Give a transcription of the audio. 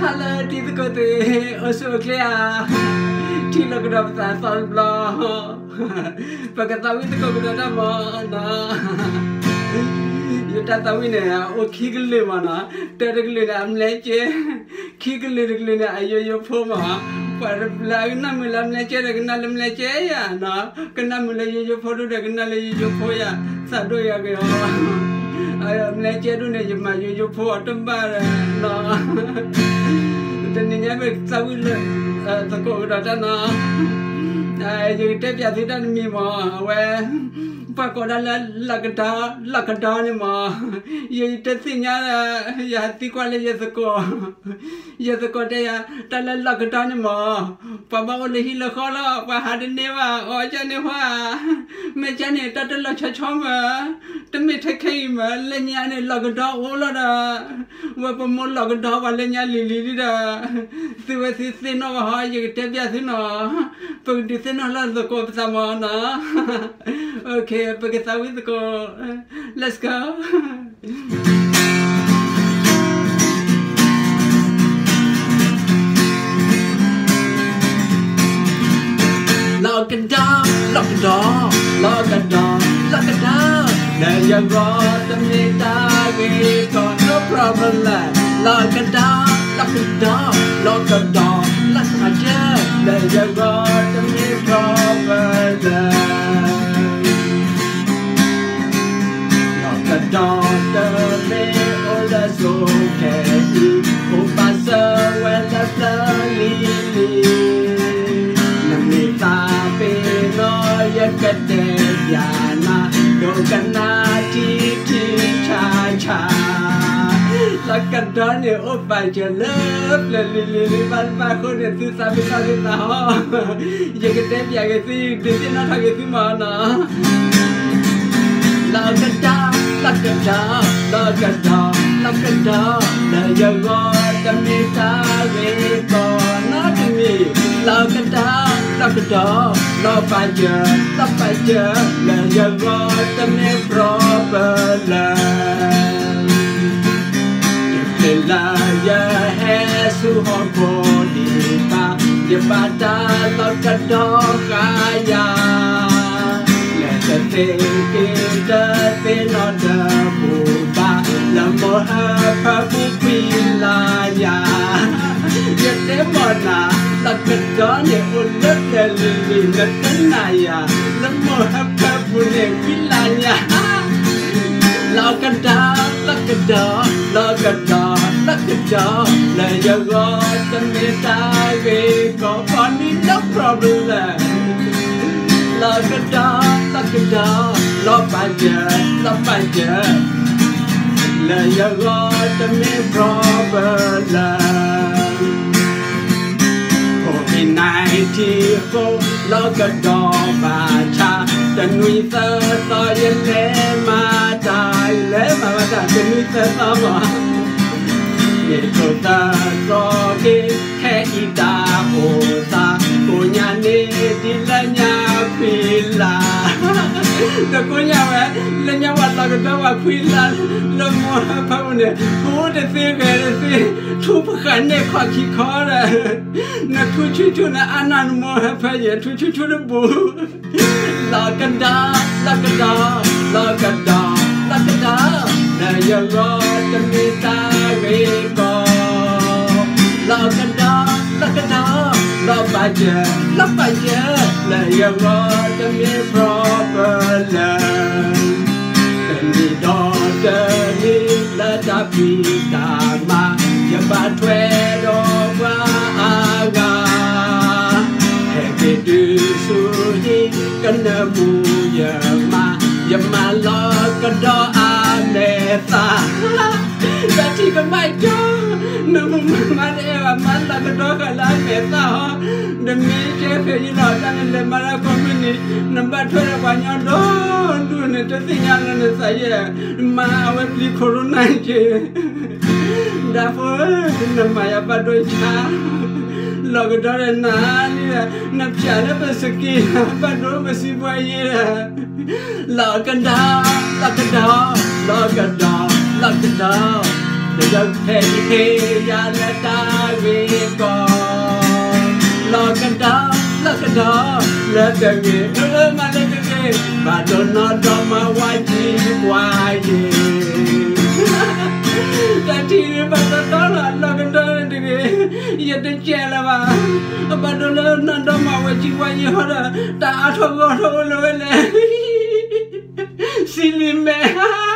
ဟါလၢတံၤသကိးသ့ၣ်, အိၣ်ဆူၣ်အိၣ်ချ့ဧါ, ထံၣ်လိာ်ကဒီးပသးသီတဘျီ, ပကသးဝံၣ်သကိးကဒီးတၢ်မၤနီၤ. ယတၢ်သးဝံၣ်န့ၣ် အိၣ်ခံကလုာ်မးနီၤ, တၢ်တကလုာ်န့ၣ် အမျဲကဲ, ခံကလုာ်တကလုာ်န့ၣ် အယိယိဖိမး. ပှၤတဘျီကနၣ်မုာ်လၢအမျဲကဲဒီးကနၣ်လၢမျဲကဲယၤနီၤ, ကနၣ်မုာ်လၢယိယိဖိဒိၣ်ဒီးကနၣ်လၢယိယိဖိယၤ, သးဒိၣ်ယၤက့ၤအီၤ. အမျဲကဲဒိၣ်န့ၣ် ယမၤယိယိဖိအီၤတဘၣ်ဒီးနီၤ. တနံၤညါပသးဝံၣ်လၢ သကိးကဒီးတၢ်နီၤ. ယကတဲပၠးသုတၢ်တမံၤမး, အဝဲ ပှၤကိးဒၣ်လၢ လီၤကဒီ, လီၤကဒီန့ၣ်မး, ယတသ့ၣ်ညါဒီး ယဟးသံကွၢ်လၢယသကိး, ယသကိးတဲယၤ တၢ်လၢလီၤကဒီန့ၣ်မး, ပှၤဘၣ်အိၣ်လၢဟံၣ်လၢဃီလီၤ, ပှၤဟးတန့ၢ်ဘၣ်, အီကန့ၣ်ဟါ, မ့ၢ်ကန့ၣ် တၢ်တလီၤဆီဆီမး, တမ့ၢ်ထဲခဲအံၤမး, လၢညါန့ၣ် လီၤကဒီအိၣ်လီၤဒီး ဝဲပမိၢ်လီၤကဒီပှၤလၢညါလံၤလံၤလံဒီး, သုဝဲသုသ့ၣ်နီၣ်ဘၣ်ဟီ, ယကတဲပၠးသုနီၤ, ပကဒုးသ့ၣ်နီၣ်လၢသကိးပသးမးနီၤ. ပကသးဝံၣ်သကိး, let's go. လီၤကဒီ, လီၤကဒီ, လီၤကဒီ, လီၤကဒီ, လၢယဂီၢ်တမ့ၢ်တၢ်ဂ့ၤကီ, no problem. လီၤကဒီ, လီၤကဒီ, လီၤကဒီ, လီၤကဒီ, လၢယဂီၢ်တမ့ၢ် problem. လီၤကဒီတမ့ၢ်အိၣ်လၢစိၤခဲအံၤ, အိၣ်ဘၣ်စၢၤဝဲလၢပျၢၤလံၤလံၤ, နမ့ၢ်သးပ့ၤနီၣ် ယကတဲပၠးနၤ, ဒိကနၣ်ထံထံဆးဆး. လီၤကဒီန့ၣ်အိၣ်ပာ်စၢၤလၢပျၢၤလံၤလံၤလံၤဘၣ်တဘၣ်အဃိန့ၣ် သုသးပ့ၤနီၣ်သုသးဟီ, ယကတဲပၠးက့ၤသု, ယကဒုးသ့ၣ်နီၣ်ထီၣ်က့ၤသုမးနီၤ. လီၤကဒီ, လီၤကဒီ, လီၤကဒီ, လီၤကဒီ, လၢယဂီၢ်တမ့ၢ်တၢ်ဂ့ၤကီ, နီတမံၤ, လီၤကဒီ, လီၤကဒီ, လီၤပာ်စၢၤ, လီၤပာ်စၢၤ, လၢယဂီၢ်တမ့ၢ် problem. ယဖျ့လၢယဟဲဆူဟီၣ်ခိၣ်ဒံးဘၣ်, ယဘၣ်တၢ်လီၤကဒီဃာ်ယၤ, လၢတသ့က့ၤတသ့နီတဘူၣ်ဘၣ်, လၢမိၢ်ဟၢဖၢပူၤကွံာ်လၢ်ယၤ. ယတဲမ့ၢ်နၤ, လီၤကဒီန့ၣ်အိၣ်လၢပျၢၤလံၤလံၤ, နကနၣ်ယၤ, လၢမိၢ်ဟၢဖၢပူၤန့ၣ်ကွံာ်လၢ်ယၤ. လီၤကဒီ, လီၤကဒီ, လီၤကဒီ, လီၤကဒီ, လၢယဂီၢ်တမ့ၢ်တၢ်ဂ့ၤကီ, ပှၤမံ no problem. လီၤကဒီ, လီၤကဒီ, လီၤပာ်စၢၤ, လီၤပာ်စၢၤ, လၢယဂီၢ်တမ့ၢ် problem. ခိၣ် COVID nineteen အဃိ, လီၤကဒီဘၣ်ဆၣ်, တနွံသၢသီယလဲၤမၤတၢ်, ယလဲၤမၤဘၣ်တၢ်တနွံသၢသီမး, မ့ၢ်ထိၣ်သၢသီက့ၤ, ခဲအံၤတၢ်အိၣ်သး, ကိးညါန့ၣ်ဒ်လၢညါခွံလါ, တကိးညါဝဲ, လၢညါပှၤလီၤကဒီပှၤခွံလါ, လၢမိၢ်ဟၢဖၢပူၤန့ၣ်, ဖိတသ့ဂဲၤတသ့, ထူပဃာ်န့ၢ်ခီၣ်ခံခီဒီး, နထူဆူၣ်ဆူၣ်န့ၣ် အါနၢ်နမိၢ်ဟၢဖၢယဲၢ်, ထူဆူၣ်ဆူၣ်တဘူၣ်. လီၤကဒီ, လီၤကဒီ, လီၤကဒီ, လီၤကဒီ, လၢယဂီၢ်တမ့ၢ်တၢ်ဂ့ၤကီ, လီၤကဒီ, လီၤကဒီ, လီၤပာ်စၢၤ, လီၤပာ်စၢၤ, လၢယဂီၢ်တမ့ၢ် problem. တနံၤဒီးတနံၤလၢတၢ်ဖံးတၢ်မၤ, ယဘၣ်ထွဲဒီးပှၤအါဂၤ, ဟဲက့ၤတုၤဆူဟံၣ်ကနၢမူယမါ, ယမါလီၤကဒီအါမဲာ်သၣ်, တၢ်ထံၣ်ကမၣ်ကၠီ, နမါမါတအဲၣ်ဘၣ် မါလီၤကဒီဃာ်လၢအမဲာ်သၣ်ဟီ, ဒီးမ့ၢ်ကဲဃဲၤယလီၤတၢ်န့ၣ် လဲၤမၤတၢ်ကိးမုၢ်နံၤ, နဘၣ်ထွဲဒီးပှၤညီဒီဒူၣ်န့ၣ် တသ့ၣ်ညါလၢနသးယဲၢ်, မါအဝဲပျံၤ corona က့ၤ, ဒၣ်ဖိဧၢ, နမၤယၤဘၣ်ဒိဆါ, လီၤကဒီဒီးနၤန့ၣ်, နဖျးလၢပစက့ၤဘၣ်ဒိပစံးပှၤယဲၢ်, လီၤကဒီ, လီၤကဒီ, လီၤကဒီ, လီၤကဒီ. ဒီးဖဲယဟ့ၣ်ယၤလၢတၢ်ဂ့ၢ်ကီ, လီၤကဒီး, လီၤကဒီး, လၢတဂ့ၤ, အၢ မၤလၢတဂ့ၤ, ဘၣ်ဒိနီၢ်ဒီမါဝၤကံကွၢ်ယ့ၢ်, တၢ်ထံၣ်ဘၣ်တတီလီၤ, လီၤကဒီးလၢတဂ့ၤ, ယတကဲလၢၤဘၣ်, ဘၣ်ဒိလၢနီၢ်ဒီမါဝၤကံကွၢ်ယ့ၢ်ဟီဒီး, တၢ်အါထီၣ်ဂီၢ်ထီၣ်အိၣ်လၢၤဝဲလဲၣ်, စံလံၤမဲာ်